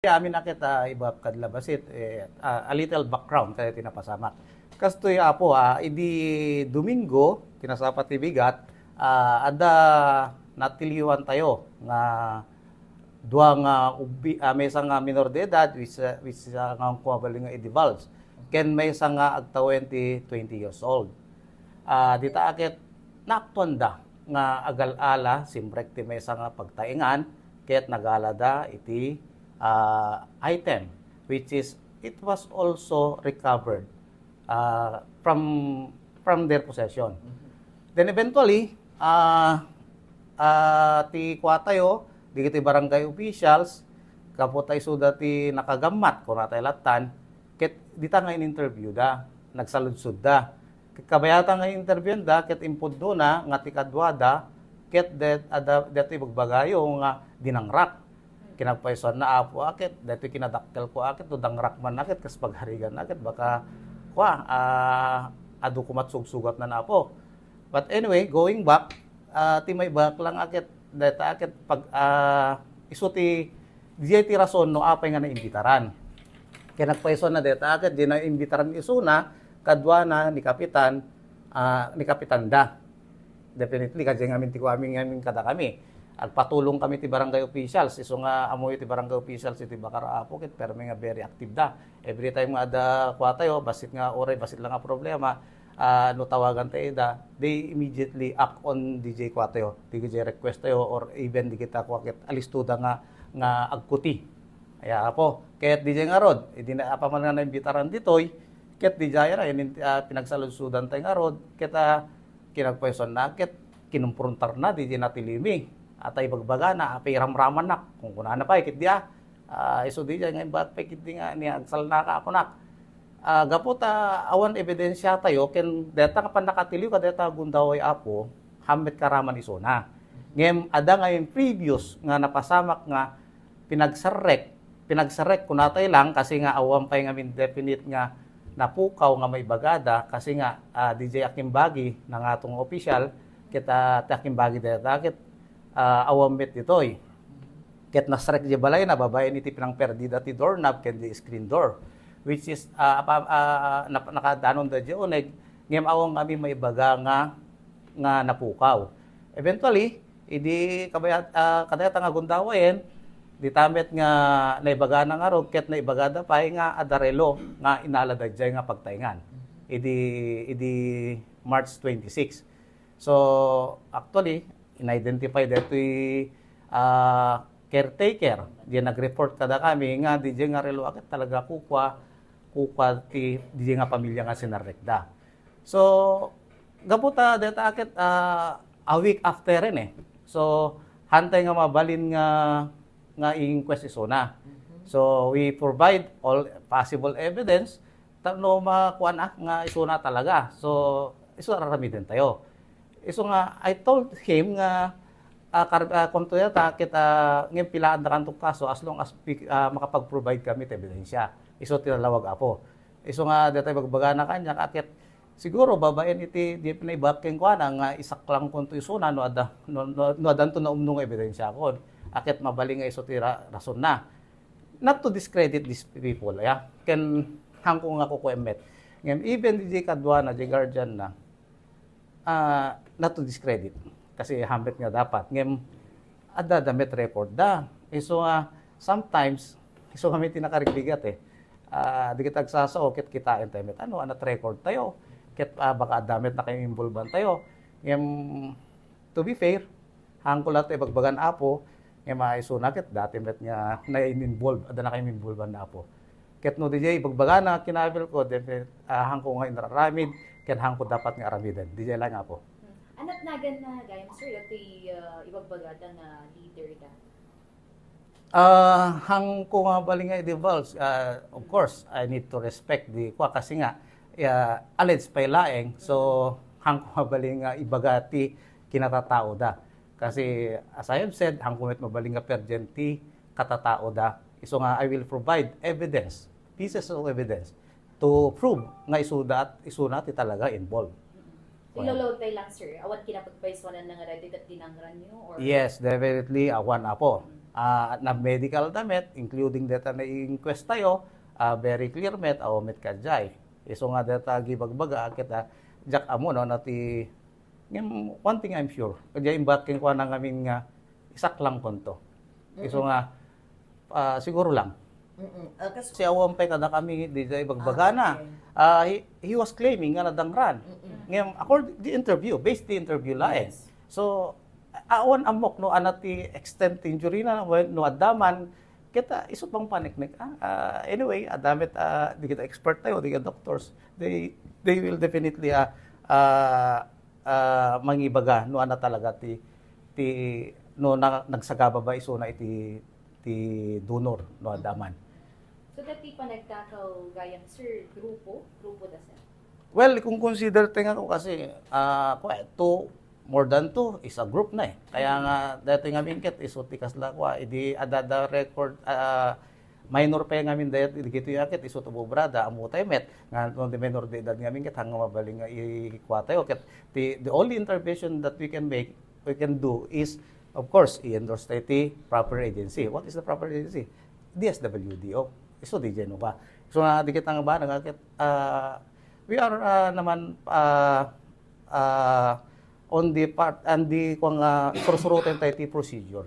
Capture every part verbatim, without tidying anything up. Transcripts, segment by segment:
Amin a ket, ah, ibaga kad la bassit, eh, ah, a little background kadagiti napasamak. Kastoy, Apo, ah, idi Domingo, kinasapa ti bigat, ah, adda natiliwantayo nga dua nga ubbi-, ah, maysa nga minor de edad, which, ah, which, ah, nga kumabalin nga idivulge, ken maysa nga agtawen ti twenty years old. Ah, dita a ket naaktuanda nga agal-ala, simrek ti maysa nga pagtaengan, ket nagalada iti, ah, item, which is, it was also recovered, ah, from, from their possession. Then eventually, ah, ah, ti kuatayo, dagiti barangay officials, gapu ta isuda ti nakagammat, kunatayo lattan, ket dita nga in-interview da, nagsaludsodda. Ket kabayatan nga interviewenda, ket impudnona nga ti kaduada, ket det-, adda, detoy ibagbagayo nga dinangrak. Kinagpaysuanna, Apo, a ket detoy kinadakkelko a ket no dangrak man a ket kas pagharigan a ket baka, kua, ah, adu koma ti sugsugatna, Apo. But anyway, going back, ah, ti maibagak lang a ket deta a ket pag, ah, isu ti, diay ti rason no apay nga naimbitaran. Kinagpaysuanna deta a ket diay naimbitaran isuna, kaduana ni Kapitan, ah, ni Kapitanda. Definitely, kadiay ngamin ti kuamin ngamin kadakami. Agpatulong kami ti barangay officials, isu nga ammoyo ti barangay officials iti Bacar, Apo, ket permi nga very active da. Every time nga adda kuatayo, bassit nga uray, bassit lang nga problema, ah, no tawagan tayo da, they immediately act on diay kuatayo, diay request tayo, or even dagita kua ket alisto da nga, nga agkuti. Aya, Apo, ket diay ngarud, idi na, apaman nga naimbitaran ditoy, ket diay ra, inin-, ah, pinagsaludsodan tayo ngarud, ket, ah, kinagpaysuanna ket kinumprontarna diay natilimi. Ata ibagbagana, apay ramramannak, kunkunana pay ket dia, ah, isu diay nga imbag pay ket di nga ni agsalnaka a kunak. Ah, gapu ta awan ebidensia tayo ken deta nga pannakatiliw kadeta gundaway, Apo, hammet karaman isuna. Ngem adda nga in previous nga napasamak nga pinagsarrek, pinagsarrek, kunatay lang, kasi nga awan pay ngamin definite nga napukaw nga maibagada, kasi nga, ah, diay akimbagi, nangato nga opisyal, ket, ah, ti akimbagi dayta, ket, ah, awan met ditoy. Ket nasrek diay balayna, babaen iti pinangperdida ti doorknob ken di screen door, which is, ah, apa-, ah, nap-, nakadanonda diay uneg, ngem awan ngamin maibaga nga, nga napukaw. Eventually, idi kabayat-, ah, kadayta nga gundawayen, dita met nga naibagana ngarud ket naibagada pay nga adda relo nga inalada diay nga pagtaengan. Idi, idi March twenty-six. So, actually, in-identify detoy, ah, caretaker, diay nag-report kadakami nga diay nga relo a ket talaga kukua, kukua ti diay nga pamilya nga sinarrekda. So, gapu ta deta a ket, ah, a week after ren, eh. So, hantay nga mabalin nga, nga i-inquest isuna. So, we provide all possible evidence tapno makuan a nga isuna talaga. So, isu aramiden tayo. Isu nga, I told him nga, ah, kar-, ah, kuanto yata, ket, ah, ngem pilaanda kanto kaso as long as pi-, ah, makapag-provide kami ti ebidensya. Isu ti nalawag, Apo. Isu nga, deta ibagbagana kaniak a ket siguro babaen iti di pinaibagak kenkuana nga isaklang kunto isuna no adda, no, no, no addanto naumno nga ebidensiakon. A ket mabalin nga isu ti ra-, rasonna. Not to discredit these people, ya. Ken hangko nga kukuem met. Ngem even diay kaduana, diay guardian na, ah, not to discredit. Kasi hammet nga dapat. Ngem, adda da met record da. Isu nga, sometimes, isu kami ti nakarigrigat, eh. Ah, di kita agsasao, ket kitaen tayo met. Ano, anat record tayo. Ket, ah, baka adda met nakainvolvean tayo. Ngem, to be fair, hangko latta ibagbagan, Apo, nga maisuna ket dati met nga na-involve, adda nakainvolvean, Apo. Ket no diay ibagbagana, kinapilko, definite, ah, hangko nga inararamid, ken hangko dapat nga aramiden. Diay lang, Apo. Hmm. Anat nagan na gayam, sir, dati, ah, ibagbagada nga leader da? Ah, hangko nga balin nga i-divulge, ah, of course, I need to respect di kua kasi nga, ya, alleged pay laeng, so, hangko nga balin nga ibaga ti kinatataoda. Kasi, as I have said, hangko met mabalin nga perdian ti katataoda. Isu nga, I will provide evidence, pieces of evidence to prove nga isuda at isuna ti talaga involved. Mm. Well, ilolotay lang, sir. Awan kinapagpaysuanan na nga ready kat dinangran nyo, or? Yes, definitely, awan, Apo. Mm. Ah, na-medical da met, including deta na-inquest tayo, ah, very clear met, awan met kadiay. Isu nga deta agibagbaga, ket, ah, diak ammo, no, na ti, ngem, one thing I'm sure, kadiay imbag kenkuana ngamin nga, isak lang kunto. Isu nga, ah, siguro lang. Mm-mm. Ah, kas- Kasi awan pay kada kami, diay ibagbagana. Ah, okay. Ah, he, he was claiming nga nadangran. Mm-mm. Ngem, according, the interview, based the interview laeng. Yes. So, a-, awan ammok no, ania ti extent ti injury na, when, no, adda man, ket, ah, isu pang paniknik, ah, ah, anyway, adda met, ah, dagiti expert tayo, dagiti doctors, they, they will definitely, ah, ah, ah, mangibaga no ania talaga ti, ti, no, na, nagsagaba ba isuna iti, ti donor, no, adda man. So, dati panagkakaw gayam, sir, grupo? Grupo da, sir? Well, kung consider ti nga ko kasi, ah, kwa, two, more than two is a group na eh. Kaya nga, dati nga bingket, isu ti kasla kwa, idi adada record, ah, minor pa nga min dayat, idi kito yaket, isu ti bubrada, amu tayo met, nga no, di minor de edad nga bingket, hanggang mabaling nga i-, ikwa tayo. Ket, the, the only intervention that we can make, we can do is, of course, i-endorse tayo ti proper agency. What is the proper agency? D S W D O. Isu di Genova. So, nga, di kita nga ba, nga, ah, we are, ah, naman, ah, ah, on the part, and the, kung, ah, surusurutin tayo ti procedure.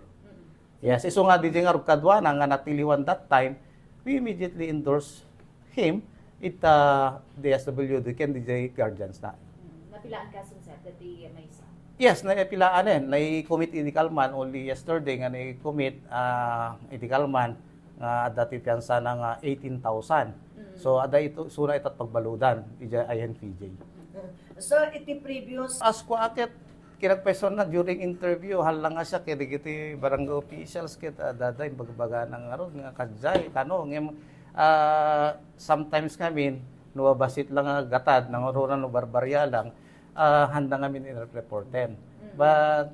Yes, isu nga, di nga rugkaduana nga natiliwan that time, we immediately endorse him ita D S W D ken D J guardians na. Mm, napilaan ka, Sir, dati maysa? Yes, napilaan eh. Nai-commit idi kalman only yesterday nga nai-commit, ah, idi kalman nga adda ti piyansa na nga eighteen thousand. Mm. So, adda ito, isuna ita ti pagbaludan, ija I N P J. Mm. So, iti previous As ko aket, kinagpayso na during interview, hala nga siya, kaya dagiti barangay officials, ket, ah, daday, bagbaga na nga ron, nga kadjay, kano, ngem, ah, sometimes ngamin, no, basit lang nga gatad, nanguruna, no, barbarya lang, ah, handa ngamin in reporten. Mm. But,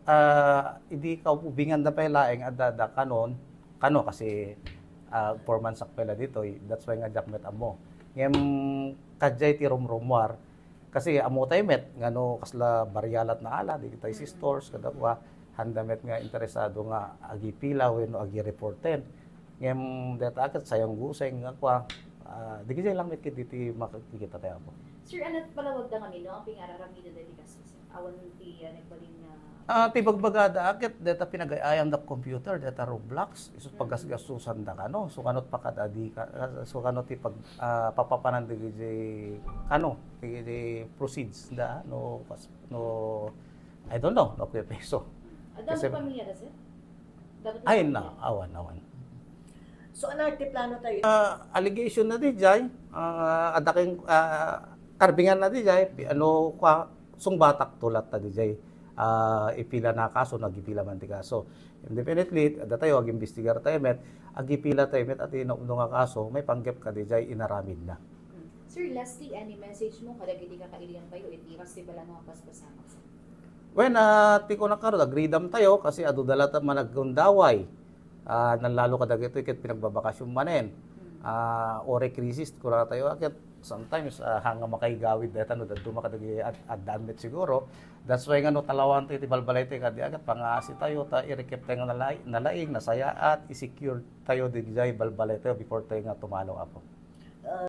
ah, idi kaubingan da pay laeng, adda, da kanon, kano, kasi, ah, four months ak pay la ditoy, that's why nga diak met ammo. Ngem, kadjay ti rumrumuar, Kasi ammo tayo met, nga no, kasla barya lat na ala, di kita sisters, kada kua, handa met nga interesado nga agipila wenno agireporten. Ngem deta ket sayang guseng nga kua, ah, di kiti lang met ket diti makikita tayo po. Sir, ano palawag da ngamin, no? Ang pingararamidan da di kaso, sir. Awan ti, ah, nagbalin nga Ah, ti bagbagada ket deta pinagay-ayam da computer, deta Roblox, isu Mm. paggasgastusan da kano. So, kano pakadadi ka, ah, so, kano ti pag, ah, papapanan dagiti, kano, dagiti proceeds da, no, pas-, no, I don't know, no, kuya peso. Adda Kasi pamilya da, sir? Dapat Ay, may na, pamilya. awan, awan. So, ano ti plano tayo? Ah, allegation na di jay, ah, adaking, ah, karbingan na di jay, pi-, ano, kwa, sungbatak tulat ta di jay, ah, ipila na kaso, nagipila man ti kaso. Definitely, adda tayo, agimbestigar tayo met, agipila tayo met, ati naupno nga kaso, maipanggep ka di jay, inaramid na. Hmm. Sir, lastly, any message mo kadagiti kakailian tayo iti festival nga paspasamak, sir? Wen, ah, ti kunak karud, agridam tayo kasi adu da latta managundaway. Ah, nalalo kadagitoy ket pinagbabakasyon manen. Hmm. Ah, ore krisis, kuna tayo, ah, ket sometimes, ah, hanga makaigawid dayta no dadduma kadagiti ad-, addaan met siguro. That's why nga no talawan tayo ti balbalay tayo kadi, ah, ket pangaasi tayo, ta irikep tayo nga nalai-, nalaing, nasayaat, i-secure tayo di jay balbalay tayo before tayo nga tumalo, Apo.